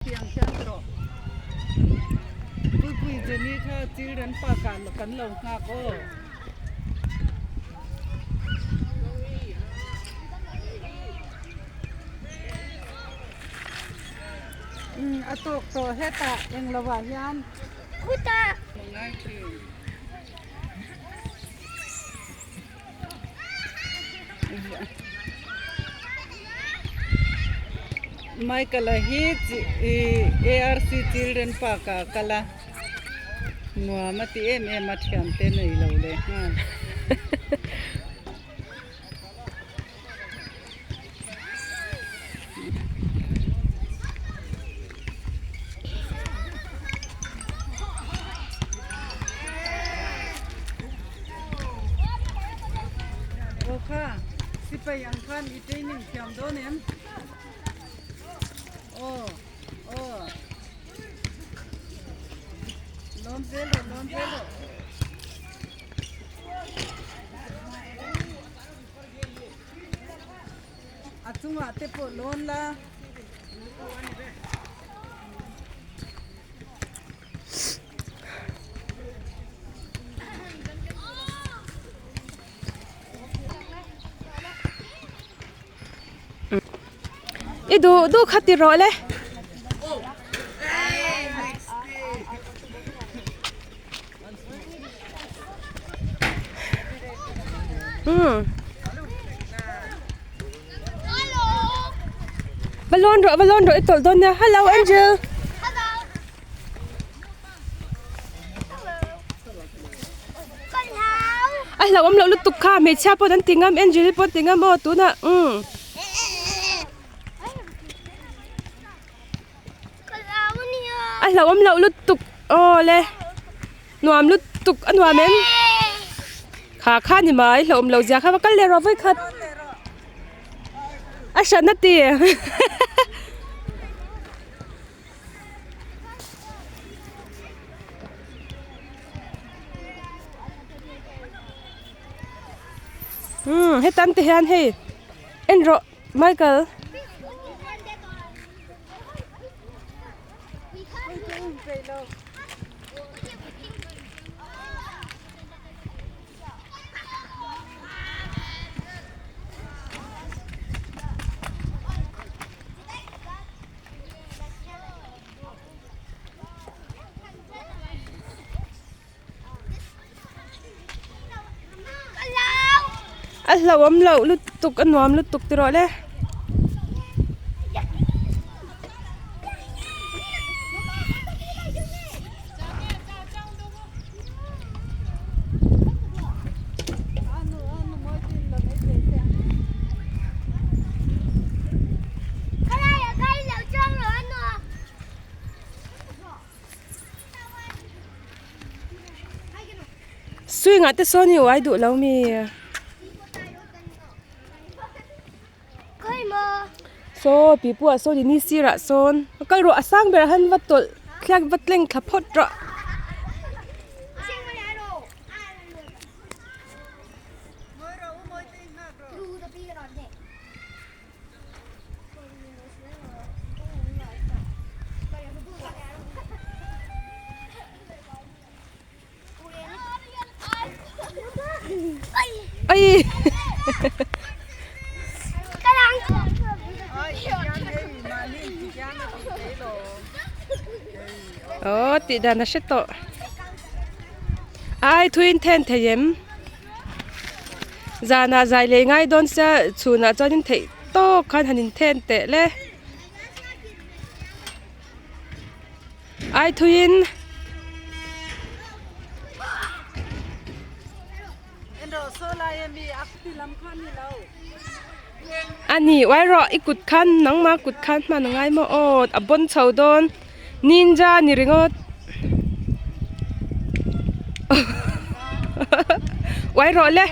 Hetiang hian tawh Puipui Jenny kha children park ah kan lo nghak aw. Umm a tawk tawh hetah englo ah hian ngai thin. Michael a hi ARC Children Park ah a kal a nuam a ti em em a thiante nei lo leh nghal. Aw kha sipai ang khan i training thiam dawn em? Aw aw lawm zel rawh lawm zel rawh. A chungah te pawh lawn la. I duh duh kha ti rawh le. Va lawn rawh va lawn rawh i tawlh dawn nia hello Angel a hlauhawm loh lutuk kha hmeichhia pawh an ti ngam Angel i pawh an ti ngam aw tunah umm. A hlauhawm loh lutuk aw le nuam lutuk a nuam em kha kha ni mai hlauhawm loh zia kha va kal leh rawh vawi khat a hran a ti umm hetan te hian hei en rawh Michael. A hlauhawm loh lutuk a nuam lutuk ti rawh le. Swing ah te sawn hi uai duh lo mi. Saw pipu ah sawn ini sir ah sawn a kal rawh a sang ber ah han va tawlh thliak va tleng thla phawt rawh. Ai Aw tih dan a hre tawh ai thuin then thei em zanah zai leh ngai dawn sia chhunah chuanin theih tawk khan han inthen teh le ai thuiin a ni uai rawh i kut khan nangma kut khan hman a ngai maw aw a bawn chho dawn ninja ni ringawt uai rawh le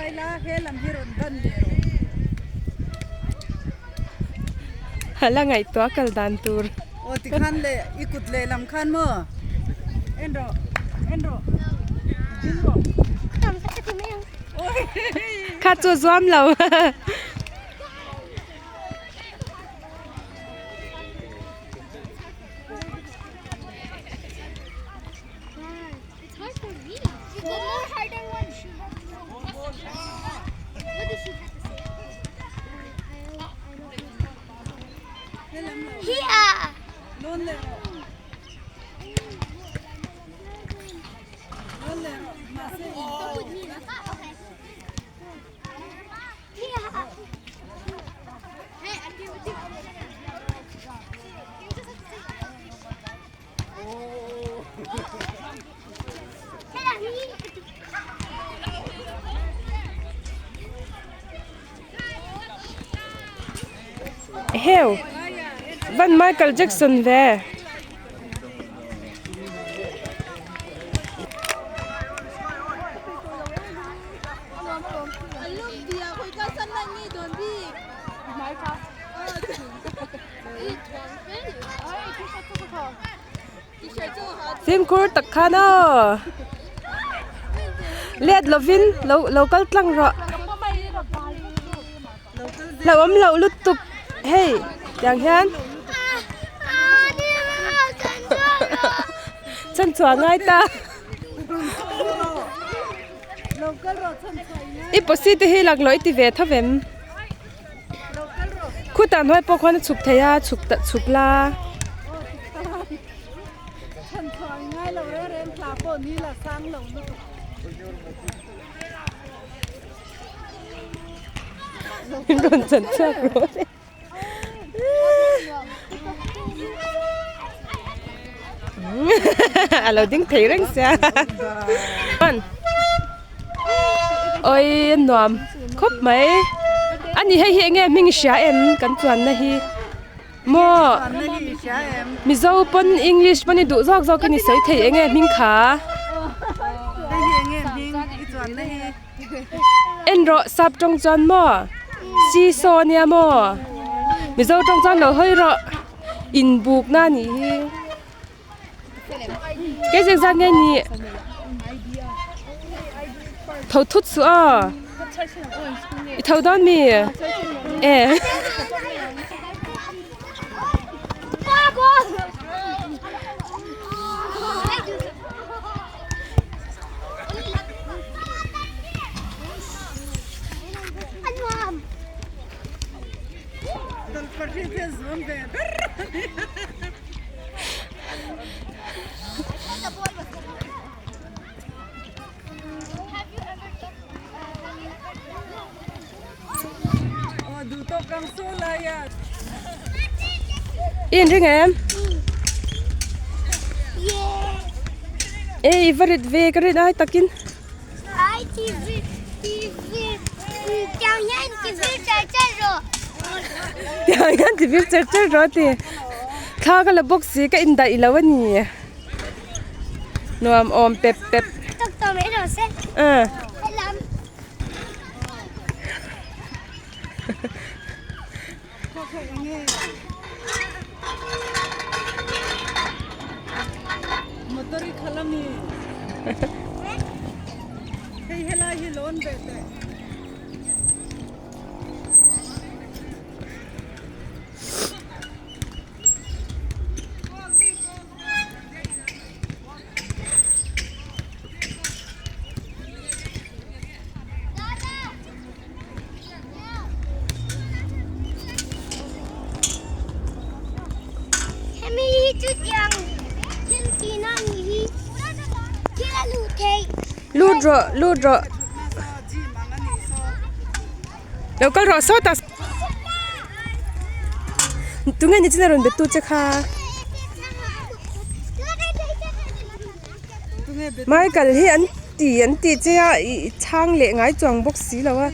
hala ngaihtuah kal dan tur. Aw tikhan le i kut lehlam khan maw en rawh en rawh ding rawh. Kha chu zuam lo. Heu van Michael Jackson ve. Fimkhur tak khan aw let lovin lo lo kal tlang rawh lo awm loh lutuk hei tiang hian chhan chhuah ngai ta i posi te hi laklawh i ti ve tho vem. Khutah hnuai pawh khuan a chhuk thei a chhuk ta chhuk la. Min rawn chan chhuak rawh le. A lo ding thei reng sia. Oi nuam khawp mai a ni hei hi enge hming i hria em kan chuanna hi maw mizo pawn english pawn i duh zawk zawk in i sawi thei enge hming kha en rawh sap tawng chuan maw seesaw ania maw mizo tawng chuan lo hawi rawh inbukna a nih hi. Kei zek zat nge ni tho thut suh aw i tho dawn mi e. I inring em? Ei i va rit ve ka rin ai takin. Tiang hian ti vir cher cher rawh a ti. Thla ka la bawk si ka indaih lo a ni. Nuam awm pep pep. Lut rawh lut rawh lo kal rawh sawtah tunge ni chin a rawn be tu che kha Michael hi an ti an tih che a ih chhang leh ngai chuang bawk si lo a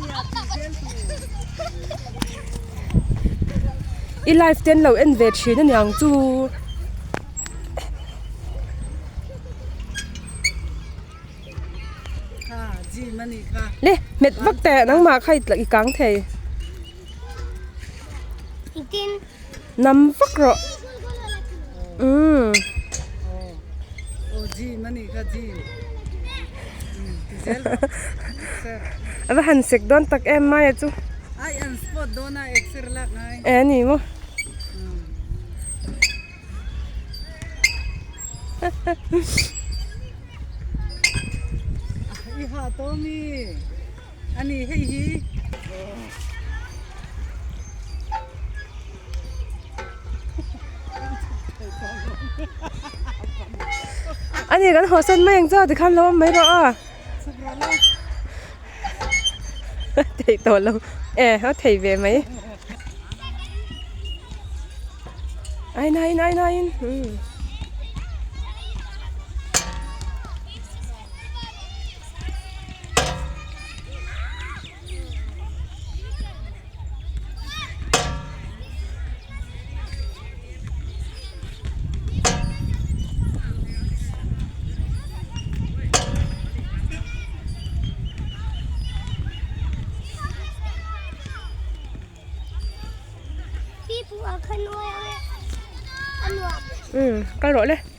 i live te an lo en ve thin a niang chu. Le hmet vak teh nangmah kha i kang thei Nam vak rawh umm. A va han sek dawn tak em mai a chu. E a ni maw. Ani hei hi. Ani kan haw san mai ang chaw tikhan lo awm mai rawh a. Thei tawh lo e a thei ve mai. Ai nai nai nai in. Kal rawh le.